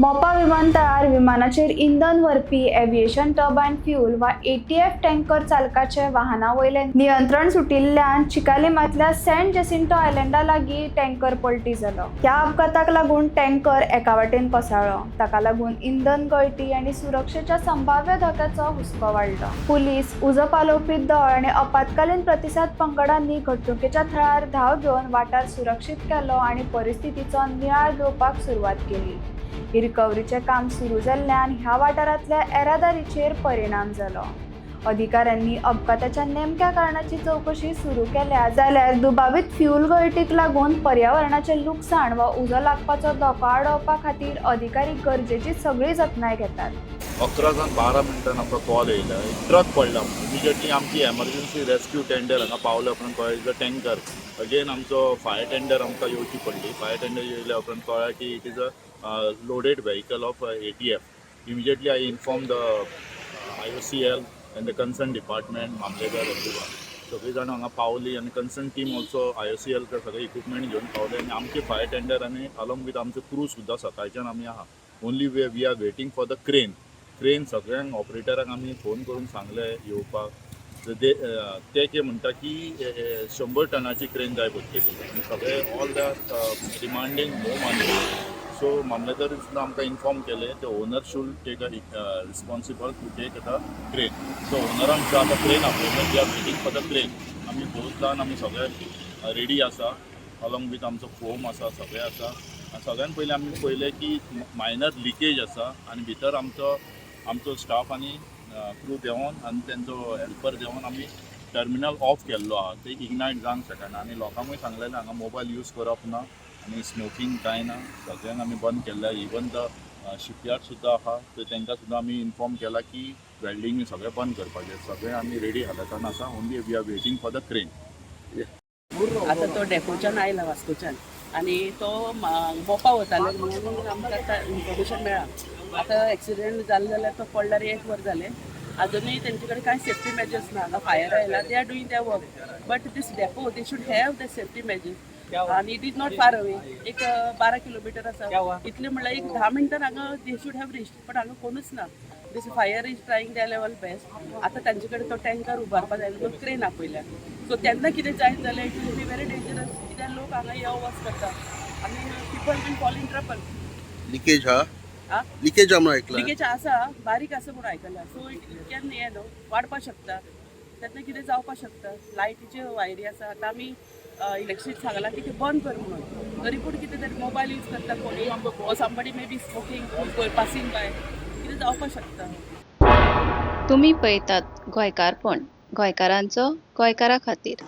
मोपा विमानतळार विमानाचेर इंधन व्हरपी एव्हिएशन टर्बायन फ्यूल वा एटीएफ टँकर चालकाचे वाहना वयलें नियंत्रण सुटिल्ल्यान चिकालिमांतल्या सेंट जेसिंटो आयलँडा लागीं टँकर पलटी जालो. ह्या अपघाताक लागून टँकर एका वाटेन कोसळ्ळो. ताका लागून इंधन गळटी आनी सुरक्षेच्या संभाव्य धोक्याचो हुस्को वाडलो. पुलीस, उजो पालोवपी दळ आनी आपत्कालीन प्रतिसाद पंगडांनी घडणुकेच्या थळार धांव घेवन वाठार सुरक्षीत केलो आनी परिस्थितीचो नियाळ घेवपाक सुरवात केली. रिकव्हरीचें काम सुरू जाल्ल्यान ह्या वाठारांतल्या येरादारीचेर परिणाम जालो. अधिकाऱ्यांनी अपघाताच्या नेमक्या कारणाची चवकशी सुरू केल्या, जाल्यार दुबावीत फ्यूल गळटीक लागून पर्यावरणाचें लुकसाण वा उजो लागपाचो धोको आडावपा खातीर अधिकारी गरजेची सगळी जतनाय घेतात. 11 जावन 12 मिनटान आमकां कॉल येयला, एक ट्रक पडला म्हणून. इमिजिएटली आमची एमर्जन्सी रेस्क्यू टेंडर हांगा पावल्या उपरांत कळ्ळें is a tanker. Again आमचो फायर टेंडर आमकां येवची पडली. फायर टेंडर येयल्या उपरांत कळ्ळें की it is a loaded vehicle of ATF. Immediately I inform the IOCL and the concern department, मामलेदार, एवरीवन. सगळीं जाणां हांगा पावली आनी कन्सर्न टीम ऑल्सो आयओसीएल सगळे इक्विपमेंट घेवन पावले आनी आमचे फायर टेंडर आनी अलॉंग विथ आमचो क्रू सुद्दां सकाळच्यान आमी आहा. Only way we are waiting for the crane. Crane सगळ्यांक ऑपरेटरांक आमी फोन करून सांगले येवपाक. ते ते कितें म्हणटा की 100 टनाची क्रेन जाय पडटली आनी सगळे all they are demanding more money. So मामलेदार सुद्दां आमकां इन्फॉर्म केलें, ते owner should take a responsible to take the crane. So ओनरान सुद्दां आतां crane आपयलें. We are waiting for the crane. आमी भोवदान आमी सगळे रेडी आसा, अलॉंग विथ आमचो फोम आसा, सगळें आसा. आनी सगळ्यान पयलीं आमी पळयलें की मायनर लिकेज आसा आनी भितर आमचो आमचो स्टाफ आनी क्रू देंवोन आनी तेंचो हेल्पर देंवोन आमी टर्मिनल ऑफ केल्लो आहा. ते इग्नायट जावंक शकना. आनी लोकांकूय सांगलेलें, हांगा मोबायल यूज करप ना आनी स्मोकींग कांय ना. सगळ्यांक आमी बंद केल्लें. इवन the shipyard सुद्दां आहा, तर तांकां सुद्दां आमी इन्फॉर्म केला की वेल्डींग सगळें बंद करपाचें. सगळें आमी रेडी हालतान आसा. Only we are waiting for the crane. आतां तो डेपोच्यान आयला वास्कोच्यान आनी तो मोपा वताले म्हणून आमकां आतां इन्फॉर्मेशन मेळ्ळां. आतां एक्सिडेंट जालें जाल्यार तो पडल्यार एक वर जालें. अजुनूय तेंचे कडेन कांय सेफ्टी मेजर्स ना. हांगा फायर आयला, they are doing their work, but this depot, they should have the safety measures. आनी it is not far away. एक 12 किलोमिटर आसा. इतलें म्हणल्यार एक 10 मिनटान हांगा they should have reached, but हांगा कोणूच ना. This fire is trying their level best. आतां तांचे कडेन तो टँकर उबारपा जाय म्हणून क्रेन आपयल्या. सो तेन्ना कितें जायत जाल्यार it will be very dangerous, कित्याक लोक हांगा यो वच करता आनी people will fall in trouble. Leakage हा. हा. लिकेज म्हणून ऐकलं. लिकेज आसा, बारीक आसा म्हणून आयकलां. सो it can हें न्हू वाडपाक शकता. तेन्ना कितें जावपाक शकता. लायटीच्यो वायरी आसा. आतां आमी इलेक्ट्रिक सांगलां की ते बंद कर म्हणून, तरी पूण कितें तरी मोबायल यूज करता कोणी or somebody may be smoking passing by. कितें जावपाक शकता. तुमी पळयतात गोंयकारपण, गोंयकारांचो गोंयकारा खातीर.